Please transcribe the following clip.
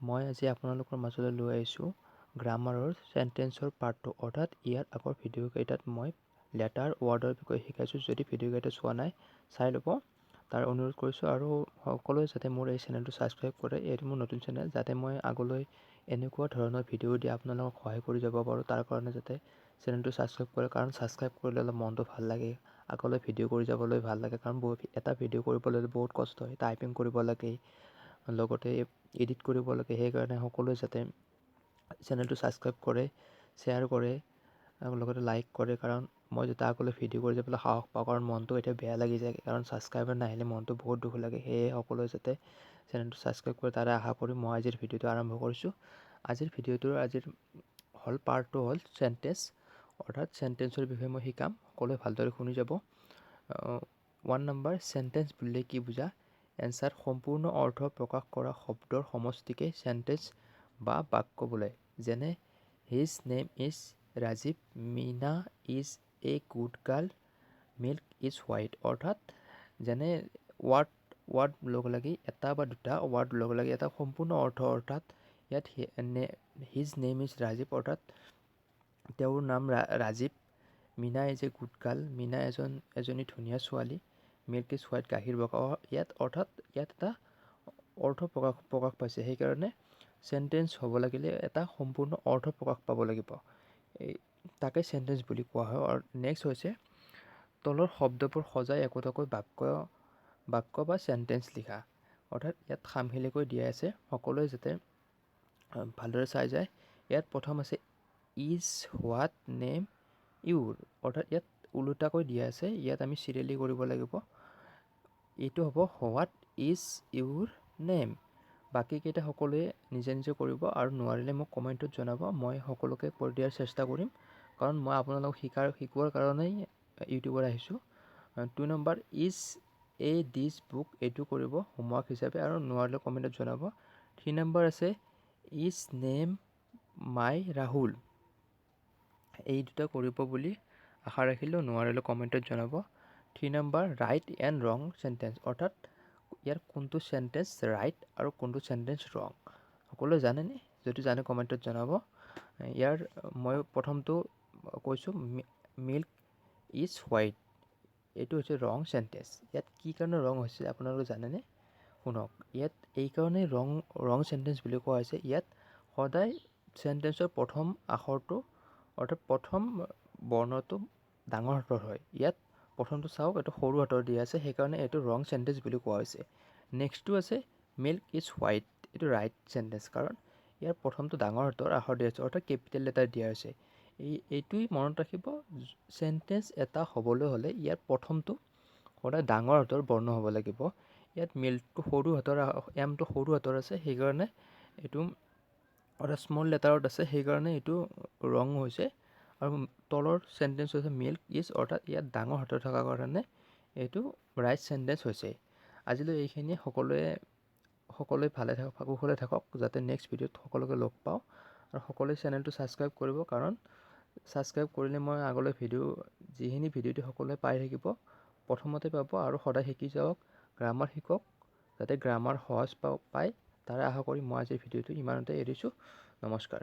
মই আজি আপোনালোকৰ মাজলৈ লৈ আহিছোঁ গ্ৰামাৰৰ চেণ্টেন্সৰ পাৰ্টটো। অৰ্থাৎ ইয়াৰ আগৰ ভিডিঅ'কেইটাত মই লেটাৰ ৱাৰ্ডৰ বিষয়ে শিকাইছোঁ। যদি ভিডিঅ'কেইটা চোৱা নাই, চাই ল'ব তাৰ অনুৰোধ কৰিছোঁ। আৰু সকলোৱে যাতে মোৰ এই চেনেলটো ছাবস্ক্ৰাইব কৰে। এইটো মোৰ নতুন চেনেল। যাতে মই আগলৈ এনেকুৱা ধৰণৰ ভিডিঅ' দি আপোনালোকক সহায় কৰি যাব পাৰোঁ, তাৰ কাৰণে যাতে চেনেলটো ছাবস্ক্ৰাইব কৰে। কাৰণ ছাবস্ক্ৰাইব কৰিলে অলপ মনটো ভাল লাগে, আগলৈ ভিডিঅ' কৰি যাবলৈ ভাল লাগে। কাৰণ বহুত এটা ভিডিঅ' কৰিবলৈ বহুত কষ্ট হয়, টাইপিং কৰিব লাগে, লগতে এডিট কৰিব লাগে। সেইকাৰণে সকলোৱে যাতে চেনেলটো ছাবস্ক্ৰাইব কৰে, শ্বেয়াৰ কৰে আৰু লগতে লাইক কৰে। কাৰণ মই যেতিয়া আগলৈ ভিডিঅ' কৰি যাবলৈ সাহস পাওঁ। কাৰণ মনটো এতিয়া বেয়া লাগি যায়, কাৰণ ছাবস্ক্ৰাইবাৰ নাহিলে মনটো বহুত দুখ লাগে। সেয়ে সকলোৱে যাতে চেনেলটো ছাবস্ক্ৰাইব কৰে, তাৰে আশা কৰি মই আজিৰ ভিডিঅ'টো আৰম্ভ কৰিছোঁ। আজিৰ ভিডিঅ'টোৰ আজিৰ হ'ল পাৰ্টটো হ'ল চেণ্টেন্স। অৰ্থাৎ চেণ্টেন্সৰ বিষয়ে মই শিকাম। সকলোৱে ভালদৰে শুনি যাব। 1 নম্বৰ, চেণ্টেন্স বুলিলে কি বুজা? এনচাৰ, সম্পূৰ্ণ অৰ্থ প্ৰকাশ কৰা শব্দৰ সমষ্টিকে চেণ্টেন্স বা বাক্য বোলে। যেনে, "His name is Rajiv", "Meena is a good girl", "Milk is white"। অৰ্থাৎ যেনে ৱাৰ্ড ৱাৰ্ড লগ লাগি, এটা বা দুটা ৱাৰ্ড লগ লাগি এটা সম্পূৰ্ণ অৰ্থ। অৰ্থাৎ ইয়াত "His name is Rajiv", অৰ্থাৎ তেওঁৰ নাম Rajiv. "Meena is a good girl", Meena এজনী ধুনীয়া ছোৱালী। "Milk is white", গাখীৰ বগা। ইয়াত অৰ্থাৎ ইয়াত এটা অৰ্থ প্ৰকাশ পাইছে। সেইকাৰণে চেণ্টেন্স হ'ব লাগিলে এটা সম্পূৰ্ণ অৰ্থ প্ৰকাশ পাব লাগিব। এই তাকে চেণ্টেন্স বুলি কোৱা হয়। আৰু নেক্সট হৈছে, তলৰ শব্দবোৰ সজাই একোটাকৈ বাক্য বা চেণ্টেন্স লিখা। অৰ্থাৎ ইয়াত খামখেলিকৈ দিয়া আছে, সকলোৱে যাতে ভালদৰে চাই যায়। ইয়াত প্ৰথম আছে is what name ইউৰ। অৰ্থাৎ ইয়াত ওলোটাকৈ দিয়া আছে। ইয়াত আমি চিৰিয়েলি কৰিব লাগিব। এইটো হ'ব "What is your name?" বাকীকেইটা সকলোৱে নিজে নিজে কৰিব আৰু নোৱাৰিলে মোক কমেণ্টত জনাব। মই সকলোকে কৰি দিয়াৰ চেষ্টা কৰিম, কাৰণ মই আপোনালোকক শিকোৱাৰ কাৰণেই ইউটিউবত আহিছোঁ। 2 number, is a this book। এইটো কৰিব হোমৱৰ্ক হিচাপে আৰু নোৱাৰিলে কমেণ্টত জনাব। 3 নম্বৰ আছে is name মাই ৰাহুল। এই দুটা কৰিব বুলি আশা ৰাখিলোঁ। নোৱাৰিলে কমেণ্টত জনাব। 3 number, right and wrong sentence। অৰ্থাৎ ইয়াৰ কোনটো চেণ্টেন্স ৰাইট আৰু কোনটো চেণ্টেন্স ৰং, সকলোৱে জানেনে? যদি জানে, কমেণ্টত জনাব। ইয়াৰ মই প্ৰথমটো কৈছোঁ, "Milk is white"। এইটো হৈছে ৰং চেণ্টেন্স। ইয়াত কি কাৰণে ৰং হৈছে, আপোনালোকে জানেনে? শুনক, ইয়াত এইকাৰণেই ৰং চেণ্টেন্স বুলি কোৱা হৈছে। ইয়াত সদায় চেণ্টেন্সৰ প্ৰথম আখৰটো, অৰ্থাৎ প্ৰথম বৰ্ণটো ডাঙৰ হাতৰ হয়। ইয়াত প্ৰথমটো চাওক, এইটো সৰু হাতৰ দিয়া আছে। সেইকাৰণে এইটো ৰং চেণ্টেন্স বুলি কোৱা হৈছে। নেক্সটটো আছে "Milk is white"। এইটো ৰাইট চেণ্টেন্স, কাৰণ ইয়াৰ প্ৰথমটো ডাঙৰ হাতৰ আখৰ দিয়া হৈছে, অৰ্থাৎ কেপিটেল লেটাৰ দিয়া হৈছে। এইটোৱেই মনত ৰাখিব, চেণ্টেন্স এটা হ'বলৈ হ'লে ইয়াৰ প্ৰথমটো সদায় ডাঙৰ হাতৰ বৰ্ণ হ'ব লাগিব। ইয়াত মিল্কটো সৰু হাতৰ, এমটো সৰু হাতৰ আছে, সেইকাৰণে এইটো, অৰ্থাৎ স্মল লেটাৰত আছে, সেইকাৰণে এইটো ৰং হৈছে। আৰু তলৰ চেণ্টেন্স হৈছে মিল্ক is, অৰ্থাৎ ইয়াত ডাঙৰ হাতৰ থকাৰ কাৰণে এইটো ৰাইট চেণ্টেন্স হৈছে। আজিলৈ এইখিনিয়ে। সকলোৱে ভালে থাকক, কুশলে থাকক, যাতে নেক্সট ভিডিঅ'ত সকলোকে লগ পাওঁ। আৰু সকলোৱে চেনেলটো ছাবস্ক্ৰাইব কৰিব, কাৰণ ছাবস্ক্ৰাইব কৰিলে মই আগলৈ ভিডিঅ' যিখিনি ভিডিঅ' সকলোৱে পাই থাকিব, প্ৰথমতে পাব। আৰু সদায় শিকি যাওক, গ্ৰামাৰ শিকক, যাতে গ্ৰামাৰ সহজ পায়, তাৰে আশা কৰি মই আজিৰ ভিডিঅ'টো ইমানতে এৰিছোঁ। নমস্কাৰ।